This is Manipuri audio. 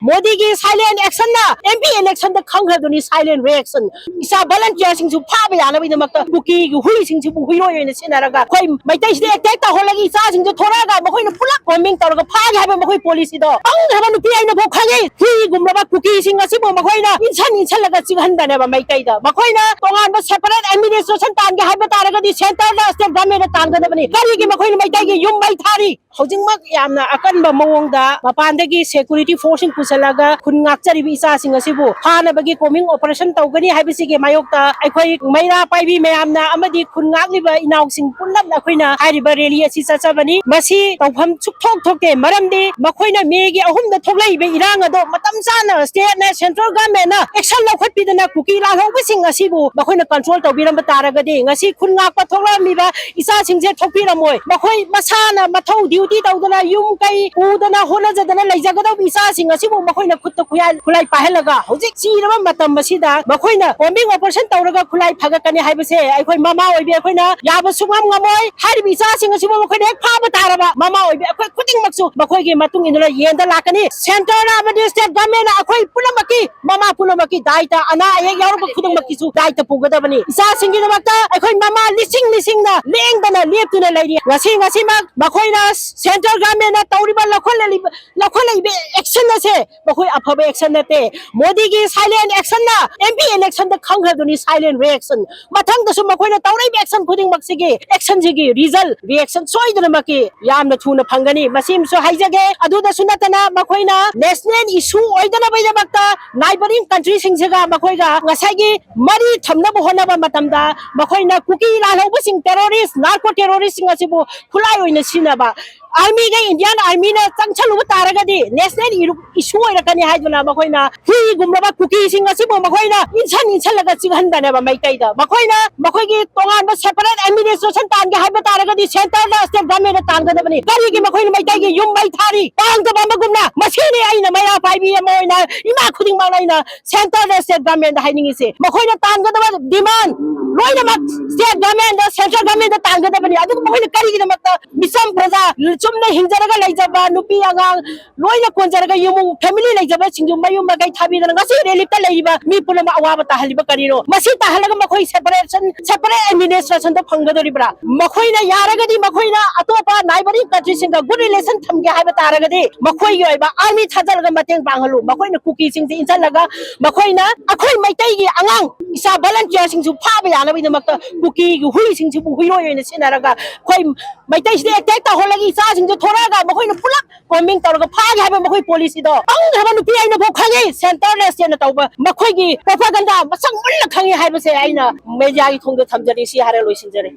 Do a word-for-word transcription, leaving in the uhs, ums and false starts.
ꯃꯣꯗꯤꯒꯤ silent actionꯅ M P electionꯗ ꯈꯪꯈ꯭ꯔꯗꯨꯅꯤ silent reaction꯫ ꯏꯆꯥ volunteerꯁꯤꯡꯁꯨ ꯐꯥꯕ ꯌꯥꯅꯕꯒꯤꯗꯃꯛꯇ ꯀꯨꯀꯤꯒꯤ ꯍꯨꯏꯁꯤꯡꯁꯤꯕꯨ ꯍꯨꯏꯔꯣꯏ ꯑꯣꯏꯅ ꯁꯤꯖꯤꯟꯅꯔꯒ ꯑꯩꯈꯣꯏ ꯃꯩꯇꯩꯁꯤꯗ attack ꯇꯧꯍꯜꯂꯒ ꯏꯆꯥꯁꯤꯡꯁꯦ ꯊꯣꯔꯛꯑꯒ ꯃꯈꯣꯏꯅ ꯄꯨꯂꯞ combine ꯇꯧꯔꯒ ꯐꯥꯒꯦ ꯍꯥꯏꯕ ꯃꯈꯣꯏ policyꯗꯣ ꯄꯪꯈ꯭ꯔꯕ ꯅꯨꯄꯤ ꯑꯩꯅꯐꯥꯎ ꯈꯪꯉꯤ꯫ ꯍꯨꯏꯒꯨꯝꯂꯕ ꯀꯨꯀꯤꯁꯤꯡ ꯑꯁꯤꯕꯨ ꯃꯈꯣꯏꯅ ꯏꯟꯁꯟ ꯏꯟꯁꯜꯂꯒ ꯆꯤꯛꯍꯟꯕꯅꯦꯕ ꯃꯩꯇꯩꯗ꯫ ꯃꯈꯣꯏꯅ ꯇꯣꯉꯥꯟꯕ separate administration ꯇꯥꯟꯒꯦ ꯍꯥꯏꯕ ꯇꯥꯔꯒꯗꯤ centreꯗ state governmentꯅ ꯇꯥꯟꯒꯗꯕꯅꯤ꯫ ꯀꯔꯤꯒꯤ ꯃꯈꯣꯏꯅ ꯃꯩꯇꯩꯒꯤ ꯌꯨꯝ ꯃꯩ ꯊꯥꯔꯤ? ꯍꯧꯖꯤꯛꯃꯛ ꯌꯥꯝꯅ ꯑꯀꯟꯕ ꯃꯑꯣꯡꯗ ꯃꯄꯥꯟꯗꯒꯤ security forceꯁꯤꯡ ꯄꯨꯁꯤꯜꯂꯒ ꯈꯨꯟ ꯉꯥꯛꯆꯔꯤꯕ ꯏꯆꯥꯁꯤꯡ ꯑꯁꯤꯕꯨ ꯐꯥꯅꯕꯒꯤ combing operation ꯇꯧꯒꯅꯤ ꯍꯥꯏꯕꯁꯤꯒꯤ ꯃꯥꯌꯣꯛꯇ ꯑꯩꯈꯣꯏ ꯃꯩꯔꯥ ꯄꯥꯏꯕꯤ ꯃꯌꯥꯝꯅ ꯑꯃꯗꯤ ꯈꯨꯟ ꯉꯥꯛꯂꯤꯕ ꯏꯅꯥꯎꯁꯤꯡ ꯄꯨꯟꯅ ꯑꯩꯈꯣꯏꯅ ꯍꯥꯏꯔꯤꯕ rally ꯑꯁꯤ ꯆꯠꯆꯕꯅꯤ꯫ ꯃꯁꯤ ꯇꯧꯐꯝ ꯁꯨꯛꯊꯣꯛ ꯊꯣꯛꯇꯦ, ꯃꯔꯝꯗꯤ ꯃꯈꯣꯏꯅ Mayꯒꯤ ꯑꯍꯨꯝꯗ ꯊꯣꯛꯂꯛꯏꯕ ꯏꯔꯥꯡ ꯑꯗꯣ ꯃꯇꯝ ꯆꯥꯅ stateꯅ central governmentꯅ action ꯂꯧꯈꯠꯄꯤꯗꯅ ꯀꯨꯀꯤ ꯂꯥꯜꯍꯧꯕꯁꯤꯡ ꯑꯁꯤꯕꯨ ꯃꯈꯣꯏꯅ control ꯇꯧꯕꯤꯔꯝꯕ ꯇꯥꯔꯒꯗꯤ ꯉꯁꯤ ꯈꯨꯟ ꯉꯥꯛꯄ ꯊꯣꯛꯂꯛꯂꯝꯃꯤꯕ ꯏꯆꯥꯁꯤꯡꯁꯦ ꯊꯣꯛꯄꯤꯔꯝꯃꯣꯏ꯫ ꯃꯈꯣꯏ ꯃꯁꯥꯅ ꯃꯊꯧ duty ꯇꯧꯗꯅ ꯌꯨꯝ ꯀꯩ ꯄꯨꯗꯅ ꯍꯣꯠꯅꯖꯗꯅ ꯂꯩꯖꯒꯗꯧꯕ ꯏꯆꯥꯁꯤꯡ ꯑꯁꯤꯕꯨ ꯃꯈꯣꯏꯅ ꯈꯨꯠꯇ ꯈꯨꯌꯥꯏ ꯈꯨꯠꯂꯥꯏ ꯄꯥꯏꯍꯜꯂꯒ ꯍꯧꯖꯤꯛ ꯆꯤꯔꯕ ꯃꯇꯝ ꯑꯁꯤꯗ ꯃꯈꯣꯏꯅ combing operation ꯇꯧꯔꯒ ꯈꯨꯠꯂꯥꯏ ꯐꯒꯠꯀꯅꯤ ꯍꯥꯏꯕꯁꯦ ꯑꯩꯈꯣꯏ ꯃꯃꯥ ꯑꯣꯏꯕꯤ ꯑꯩꯈꯣꯏꯅ ꯌꯥꯕ ꯁꯨꯡꯉꯝ ꯉꯝꯃꯣꯏ꯫ ꯍꯥꯏꯔꯤꯕ ꯏꯆꯥꯁꯤꯡ ꯑꯁꯤꯕꯨ ꯃꯈꯣꯏꯅ ꯍꯦꯛ ꯐꯥꯕ ꯇꯥꯔꯕ ꯃꯃꯥ ꯑꯣꯏꯕꯤ ꯑꯩꯈꯣꯏ ꯈꯨꯗꯤꯡꯃꯛꯁꯨ ꯃꯈꯣꯏꯒꯤ ꯃꯇꯨꯡ ꯏꯟꯗꯨꯅ ꯌꯦꯟꯗ ꯂꯥꯛꯀꯅꯤ꯫ Centreꯅ ꯑꯃꯗꯤ state governmentꯅ ꯑꯩꯈꯣꯏ ꯄꯨꯝꯅꯃꯛꯀꯤ ꯃꯃꯥ ꯄꯨꯝꯅꯃꯛꯀꯤ ꯗꯥꯏꯇ, ꯑꯅꯥ ꯑꯌꯦꯛ ꯌꯥꯎꯔꯛꯄ ꯈꯨꯗꯤꯡꯃꯛꯀꯤꯁꯨ ꯗꯥꯏꯇ ꯄꯨꯒꯗꯕꯅꯤ꯫ ꯏꯆꯥꯁꯤꯡꯒꯤꯗꯃꯛꯇ ꯑꯩꯈꯣꯏ ꯃꯃꯥ ꯂꯤꯁꯤꯡ ꯂꯤꯁꯤꯡꯅ ꯂꯦꯡꯗꯅ ꯂꯦꯞꯇꯨꯅ ꯂꯩꯔꯤ꯫ ꯉꯁꯤ ꯉꯁꯤꯃꯛ ꯃꯈꯣꯏꯅ central governmentꯅ ꯇꯧꯔꯤꯕ ꯂꯧꯈꯠꯂꯛꯂꯤꯕ ꯂꯧꯈꯠꯂꯛꯏꯕ action ꯑꯁꯦ ꯃꯈꯣꯏ ꯑꯐꯕ action ꯅꯠꯇꯦ꯫ ꯃꯣꯗꯤꯒꯤ silent actionꯅ M P electionꯗ ꯈꯪꯈ꯭ꯔꯗꯨꯅꯤ silent reaction꯫ ꯃꯊꯪꯗꯁꯨ ꯃꯈꯣꯏꯅ ꯇꯧꯔꯛꯏꯕ action ꯈꯨꯗꯤꯡꯃꯛꯁꯤꯒꯤ actionꯁꯤꯒꯤ result reaction ꯁꯣꯏꯗꯅꯃꯛꯀꯤ ꯌꯥꯝꯅ ꯊꯨꯅ ꯐꯪꯒꯅꯤ꯫ ꯃꯁꯤꯃꯁꯨ ꯍꯥꯏꯖꯒꯦ꯫ ꯑꯗꯨꯗꯁꯨ ꯅꯠꯇꯅ ꯃꯈꯣꯏꯅ national issue ꯑꯣꯏꯗꯅꯕꯒꯤꯗꯃꯛꯇ neighbouring countryꯁꯤꯡꯁꯤꯒ ꯃꯈꯣꯏꯒ ꯉꯁꯥꯏꯒꯤ ꯃꯔꯤ ꯊꯝꯅꯕ ꯍꯣꯠꯅꯕ ꯃꯇꯝꯗ ꯃꯈꯣꯏꯅ ꯀꯨꯀꯤ ꯂꯥꯜꯍꯧꯕꯁꯤꯡ terrorist, narco terroristꯁꯤꯡ ꯑꯁꯤꯕꯨ ꯈꯨꯠꯂꯥꯏ ꯑꯣꯏꯅ ꯁꯤꯖꯤꯟꯅꯕ꯫ Armyꯒ Indian Armyꯅ ꯆꯪꯁꯜꯂꯨꯕ ꯇꯥꯔꯒꯗꯤ national issue ꯑꯣꯏꯔꯛꯀꯅꯤ ꯍꯥꯏꯗꯨꯅ ꯃꯈꯣꯏꯅ ꯍꯨꯏꯒꯨꯝꯂꯕ ꯀꯨꯀꯤꯁꯤꯡ ꯑꯁꯤꯕꯨ ꯃꯈꯣꯏꯅ ꯏꯟꯁꯟ ꯏꯟꯁꯜꯂꯒ ꯆꯤꯛꯍꯟꯕꯅꯦꯕ ꯃꯩꯇꯩꯗ꯫ ꯃꯈꯣꯏꯅ ꯃꯈꯣꯏꯒꯤ ꯇꯣꯉꯥꯟꯕ separate administration ꯇꯥꯟꯒꯦ ꯍꯥꯏꯕ ꯇꯥꯔꯒꯗꯤ centreꯗ state governmentꯅ ꯇꯥꯟꯒꯗꯕꯅꯤ꯫ ꯀꯔꯤꯒꯤ ꯃꯈꯣꯏꯅ ꯃꯩꯇꯩꯒꯤ ꯌꯨꯝ ꯃꯩ ꯊꯥꯔꯤ? ꯄꯥꯡꯗꯕ ꯑꯃꯒꯨꯝꯅ꯫ ꯃꯁꯤꯅꯤ ꯑꯩꯅ ꯃꯩꯔꯥ ꯄꯥꯏꯕꯤ ꯑꯃ ꯑꯣꯏꯅ ꯏꯃꯥ ꯈꯨꯗꯤꯡꯃꯛꯅ ꯑꯩꯅ centreꯗ state governmentꯗ ꯍꯥꯏꯅꯤꯡꯉꯤꯁꯦ꯫ ꯃꯈꯣꯏꯅ ꯇꯥꯟꯒꯗꯕ demand ꯂꯣꯏꯅꯃꯛ state governmentꯗ central governmentꯗ ꯇꯥꯟꯒꯗꯕꯅꯤ꯫ ꯑꯗꯨꯒ ꯃꯈꯣꯏꯅ ꯀꯔꯤꯒꯤꯗꯃꯛꯇ ꯃꯤꯆꯝ ꯄ꯭ꯔꯖꯥ ꯆꯨꯝꯅ ꯍꯤꯡꯖꯔꯒ ꯂꯩꯖꯕ ꯅꯨꯄꯤ ꯑꯉꯥꯡ ꯂꯣꯏꯅ ꯀꯣꯟꯖꯔꯒ ꯏꯃꯨꯡ family ꯂꯩꯖꯕꯁꯤꯡꯗꯨ ꯃꯌꯨꯝ ꯃꯀꯩ ꯊꯥꯕꯤꯗꯅ ꯉꯁꯤ relief ꯇ ꯂꯩꯔꯤꯕ ꯃꯤ ꯄꯨꯝꯅꯃꯛ ꯑꯋꯥꯕ ꯇꯥꯍꯜꯂꯤꯕ ꯀꯔꯤꯅꯣ? ꯃꯁꯤ ꯇꯥꯍꯜꯂꯒ ꯃꯈꯣꯏ separation, separate administration ꯗꯣ ꯐꯪꯒꯗꯣꯔꯤꯕ꯭ꯔꯥ? ꯃꯈꯣꯏꯅ ꯌꯥꯔꯒꯗꯤ ꯃꯈꯣꯏꯅ ꯑꯇꯣꯞꯄ neighbouring country ꯁꯤꯡꯒ good relation ꯊꯝꯒꯦ ꯍꯥꯏꯕ ꯇꯥꯔꯒꯗꯤ ꯃꯈꯣꯏꯒꯤ ꯑꯣꯏꯕ army ꯊꯥꯖꯤꯜꯂꯒ ꯃꯇꯦꯡ ꯄꯥꯡꯍꯜꯂꯨ꯫ ꯃꯈꯣꯏꯅ ꯀꯨꯀꯤꯁꯤꯡꯁꯤ ꯏꯟꯁꯤꯜꯂꯒ ꯃꯈꯣꯏꯅ ꯑꯩꯈꯣꯏ ꯃꯩꯇꯩꯒꯤ ꯑꯉꯥꯡ ꯏꯆꯥ volunteer ꯁꯤꯡꯁꯨ ꯐꯥꯕ ꯌꯥꯅꯕꯒꯤꯗꯃꯛꯇ ꯀꯨꯀꯤꯒꯤ ꯍꯨꯏꯁꯤꯡꯁꯤꯕꯨ ꯍꯨꯏꯔꯣꯏ ꯑꯣꯏꯅ ꯁꯤꯖꯤꯟꯅꯔꯒ ꯑꯩꯈꯣꯏ ꯃꯩꯇꯩꯁꯤꯗ attack ꯇꯧꯍꯜꯂꯒ ꯏꯆꯥꯁꯤꯡꯁꯦ ꯊꯣꯔꯛꯑꯒ ꯃꯈꯣꯏꯅ ꯄꯨꯂꯞ combine ꯇꯧꯔꯒ ꯐꯥꯒꯦ ꯍꯥꯏꯕ ꯃꯈꯣꯏ policy ꯗꯣ ꯄꯪꯈ꯭ꯔꯕ ꯅꯨꯄꯤ ꯑꯩꯅ ꯐꯥꯎ ꯈꯪꯉꯤ꯫ Centre ꯅ ꯁꯦꯟꯅ ꯇꯧꯕ ꯃꯈꯣꯏꯒꯤ propaganda ꯃꯁꯛ ꯃꯨꯟꯅ ꯈꯪꯉꯤ ꯍꯥꯏꯕꯁꯦ ꯑꯩꯅ media ꯒꯤ ꯊꯣꯡꯗ ꯊꯝꯖꯔꯤ꯫ ꯁꯤ ꯍꯥꯏꯔ ꯂꯣꯏꯁꯤꯟꯖꯔꯦ꯫